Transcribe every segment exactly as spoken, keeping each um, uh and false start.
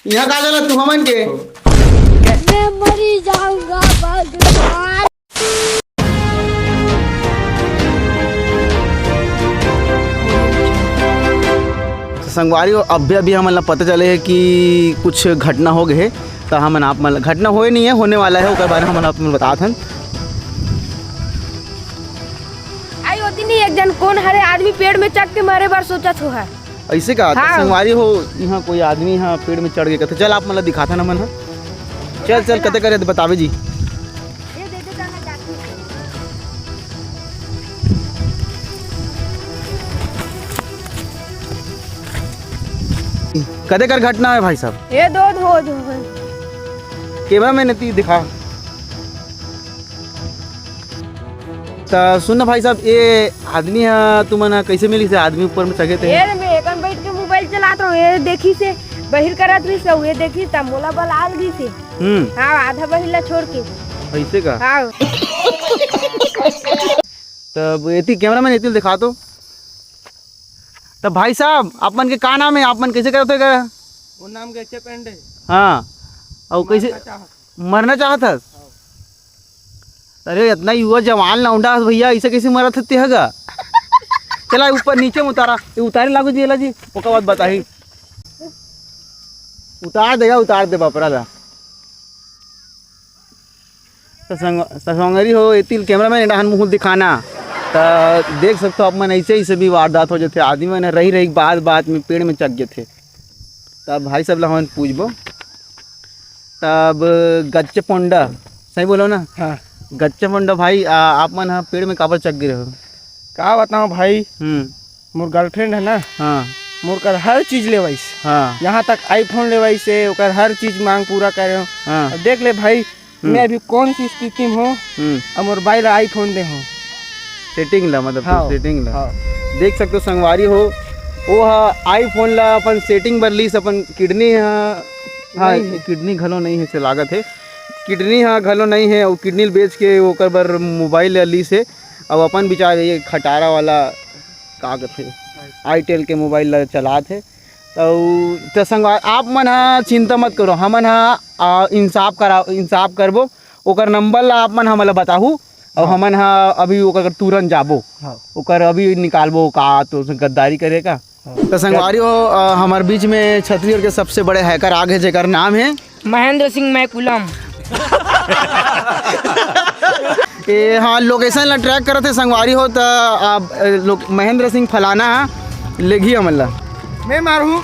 यहाँ का चला तू हमन के? मैं मरी जाऊंगा भगवान। तो संगवारी हो, अभी अभी हमन ला पता चले हे कि कुछ घटना हो गए हे। तो हमन आप मन ला, घटना होए नहीं है, होने वाला है, ओकर बारे में हमन आप मन बतात हन। आई होती नहीं, एक जन कोन हरे आदमी पेड़ में चढ़ के मरे बर सोचत हो है। ऐसे का? तो हाँ। संगवारी हो, यहाँ कोई आदमी यहाँ पेड़ में चढ़ गए, कहते चल आप मन ला दिखाथन हमन ह। चल चल, कते करे बतावे जी। ये दे दे, जाना चाहती हूँ। कते कर घटना है भाई साहब? ये दो धो दो है। कैमरा मैन एती दिखा। त सुन ना भाई साहब, ये आदमी ह तुमन ह कैसे मिलिस हे? आदमी ऊपर में चघे थे? ये मैं एकन बैठ के मोबाइल चलात रहूं, ये देखिस हे, बहिर करत रहिस हे, ये देखिस त मोला बलाल गिस हे। हम्म। हाँ, आधा बहिर ला छोड़ के। ऐसे का? हाँ। तब एती कैमरा मैन एती दिखा तो। तब भाई साहब, आप मन के का नाम है? आप मन कैसे करत हो का? वो नाम कैसे पेंड है? हाँ। और कैसे मरना चाहत। मरना चाहत हस? अरे, इतना युवा जवान लौंडा हस भैया, ऐसे कैसे मरत हस तेहा गा? चला ऊपर नीचे में उतारा, ये उतारे लागू जी, एला जी, ओकर बाद बताही। उतार देगा, उतार दे बापरा ला। त संग-, त संगवारी हो, एती ल कैमरा मैन डाहन मुंह दिखाना। त देख सकते हो आप मन, ऐसे ऐसे भी वारदात हो जाते, आदमी मन रही रही बात बात में पेड़ में चघ जाते। तब भाई साहब ला हमन पूछबो, तब गच्चे पोंडा, सही बोलो ना? हाँ। गच्चे पोंडा भाई, आ, आप मन ह पेड़ में काबर चघ गे रहो? का बताओ भाई, हम्म। मोर गर्लफ्रेंड है ना, हाँ। मोर कर हर चीज लेवाइस। हाँ। यहाँ तक iPhone लेवाइस से, ओकर हर चीज मांग पूरा करे हो। हाँ। अब देख ले भाई, हम्म। मैं अभी कौन सी स्थिति में हूँ, हम्म। अब मोर बाई ला iPhone दे हूँ। सेटिंग ला, मतलब, हाँ। सेटिंग ला। हाँ। देख सकते हो संगवारी हो, वो हा iPhone ला अपन सेटिंग बर लीस, अपन किडनी हा, हाँ, नहीं है। किडनी घलो नहीं है से लागत है, किडनी हा घलो नहीं है, वो किडनी ल बेच के ओकर बर मोबाइल ला लीस है। अब अपन बिचार ये खटारा वाला का कथे, आईटेल के मोबाइल ला चलात हे। अउ त संगवा-, आप मन ह चिंता मत करो, हमन ह, आ, इंसाफ करा, इंसाफ करबो। ओकर नंबर ला आप मन हमन ला बताहू, अउ हाँ। हमन ह अभी ओकर तुरंत जाबो, हाँ। ओकर अभी निकालबो का तो उसने गद्दारी करे का। हाँ। त संगवारी हो, अ, हमर बीच में छत्तीसगढ़ के सबसे बड़े हैकर आ गए, जेकर नाम है महेंद्र सिंह मैकुलम। ए, हाँ, लोकेशन ला ट्रैक करत हे संगवारी हो, त आप, ए, लोक-, महेंद्र सिंह फलाना हा, लेगी हमन ला। मैं मारहूँ,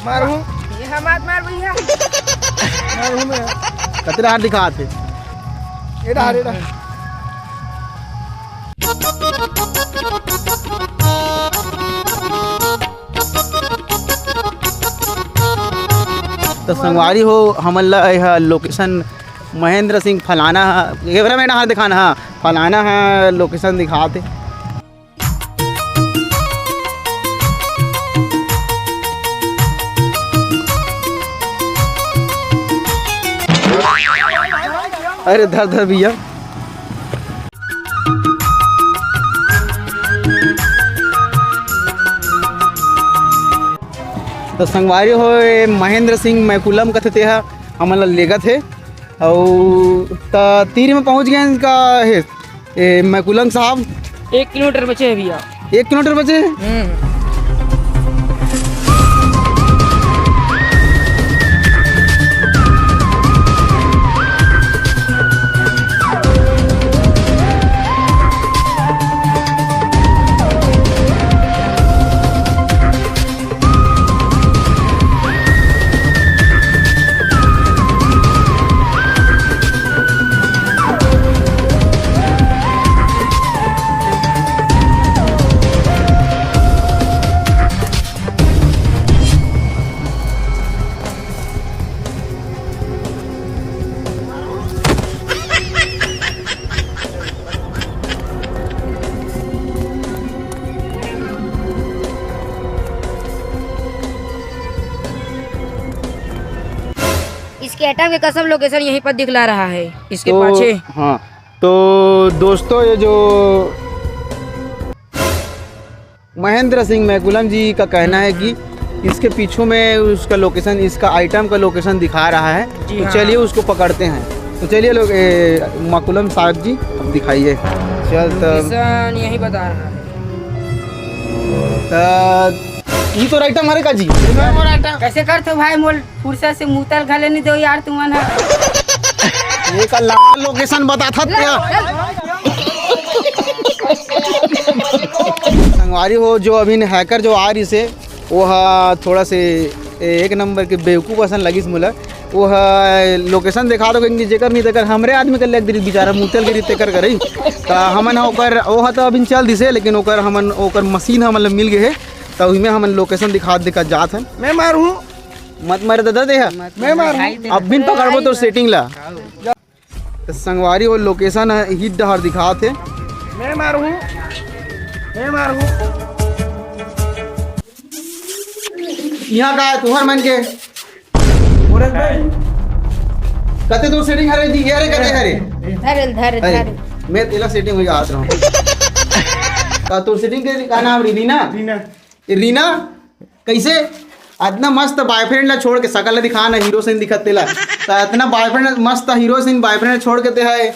मारहूँ। ये हम हाथ मार भैया। मारहूँ मैं। कतरा हाथ दिखात हे? एडा, एडा। त संगवारी हो, हमन ला एह लोकेशन महेंद्र सिंह फलाना ह, कैमरा मैन ह दिखाना ह, फलाना ह लोकेशन दिखात हे। अरे धर धर भैया। त संगवारी हो, ए महेंद्र सिंह मैकुलम कथे तेहा हमन ला लेगत हे। अउ त तीर में पहुंच गए का हे, ए मैकुलम साहब? एक किलोमीटर बचे हे भैया। एक किलोमीटर बचे हे? हम्म। इसके आइटम के कसम, लोकेशन यहीं पर दिखला रहा है, इसके तो पाछे। हाँ, तो दोस्तों, ये जो महेंद्र सिंह मैकुलम जी का कहना है कि इसके पीछू में उसका लोकेशन, इसका आइटम का लोकेशन दिखा रहा है। जी तो हाँ। चलिए उसको पकड़ते हैं। तो चलिए लोग, ए, माकुलम साहब जी, अब दिखाइए। चल तब। लोकेशन यही बता रहा है। त, ये तो राइटा मारे का जी। कैसे करते हो भाई, मोल फुर्सत से मुतल घले नहीं दो यार तुमन ह। ये का लाल लोकेशन बता था क्या? संगवारी हो, जो अभी हैकर जो आ रही से, वो ह थोड़ा से एक नंबर के बेवकूफ असन लगिस मोला। वो ह लोकेशन दिखा दो, कहेंगे जेकर नहीं तेकर, हमरे आदमी कर ले, एक दिन बेचारा मुतल गिरी तेकर करई। त हमन ह ओकर, वो ह तो अभी चल दिसे, लेकिन ओकर हमन, ओकर मशीन हमन ल मिल गए है, त उही में हमन लोकेशन दिखा दिखा जात हन। मैं मारू। मत मारे दादा दे ह। मैं मारू। अब बिन पकड़बो तो सेटिंग ला। त संगवारी हो, लोकेशन ह ही डहर दिखात हे। मैं मारू। मैं मारू। यहाँ का है तुहर मन के? मुरत भाई। कते तो सेटिंग हरे जी, ये हरे कते हरे? धरल, धरल, अरे, धरल। मैं तेला सेटिंग हो जात रहूं। का तोर सेटिंग के का नाम रीना? रीना। ए, रीना, कैसे? इतना मस्त बॉयफ्रेंड ला छोड़ के, शकल ला दिखा ना, हीरो से दिखत तेला। त इतना बॉयफ्रेंड, मस्त हीरो से बॉयफ्रेंड छोड़ के ते है,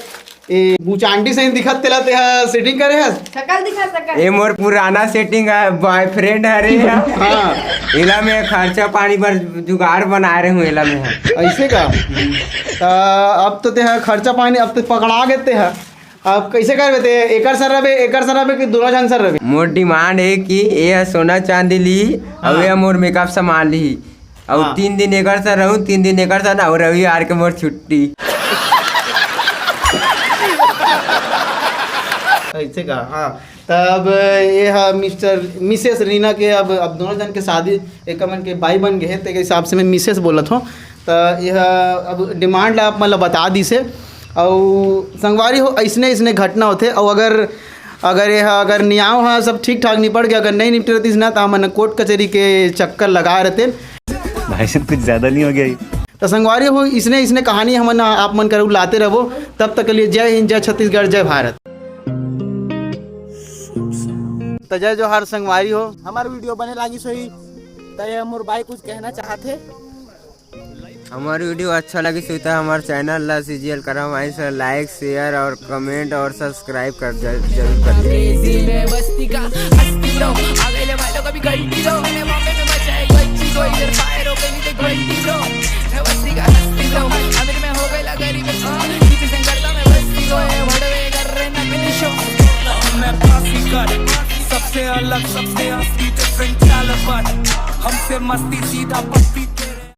ए, बुचांडी से दिखत तेला ते है, सेटिंग करे है। शकल दिखा, शकल। ए मोर पुराना सेटिंग है, बॉयफ्रेंड हरे। हाँ। एला मैं खर्चा पानी बर जुगाड़ बना रहे हूँ, एला मैं। ऐसे का? त अब तो ते है खर्चा पानी, अब तो पकड़ा गए ते है। अब कैसे करबे ते? एकर सर रबे, एकर सर रबे कि दोनों झन सर रबे? मोर डिमांड है कि ये सोना चांदी ली, और हाँ। ये मोर मेकअप सामान ली, और हाँ। तीन दिन एकर सर रहूं, तीन दिन एकर सर, और रविवार के मोर छुट्टी। ऐसे का? हाँ। तब ये हा मिस्टर मिसेस रीना के, अब अब दोनों जन के शादी, एक मन के बाई बन गए, ते के हिसाब से मैं मिसेस बोलत हूँ। त यह अब डिमांड ला आप मन ला बता दिसे। अउ संगवारी हो, ऐसने ऐसने घटना होथे। अउ अगर अगर यह अगर नियाव ह सब ठीक ठाक निपट गया, अगर नहीं निपट रहिस ना, त हमन कोर्ट कचहरी के चक्कर लगा रहते। भाई साहब, कुछ ज्यादा नहीं हो गया ये? त संगवारी हो, इसने इसने कहानी हमन आप मन कर लाते रहबो। तब तक के लिए जय हिंद, जय छत्तीसगढ़, जय भारत। त जय जोहार संगवारी हो। हमार वीडियो बने लागिस होही त ये मोर बाई कुछ कहना चाहत हे। हमार वीडियो अच्छा लगिस होही त हमार चैनल ला सीजीएल करा माई से लाइक, शेयर और कमेंट और सब्सक्राइब कर जर-, जरूर कर दे। क्रेजी में बस्ती का हस्ती लो, आ गए ले भाई लोग अभी गलती लो, मेरे मामले में मचा है गलती लो, इधर फायर हो गई, इधर गलती लो, मैं बस्ती का हस्ती लो, अमीर में हो गई ला गरीब, हाँ, किसी से करता मैं बस्ती लो, ये भड़वे कर रहे नकली शो। मैं बाजीगर, सबसे अलग, सबसे असली, डिफरेंट कैलिबर, हमसे मस्ती सीधा पत्ती।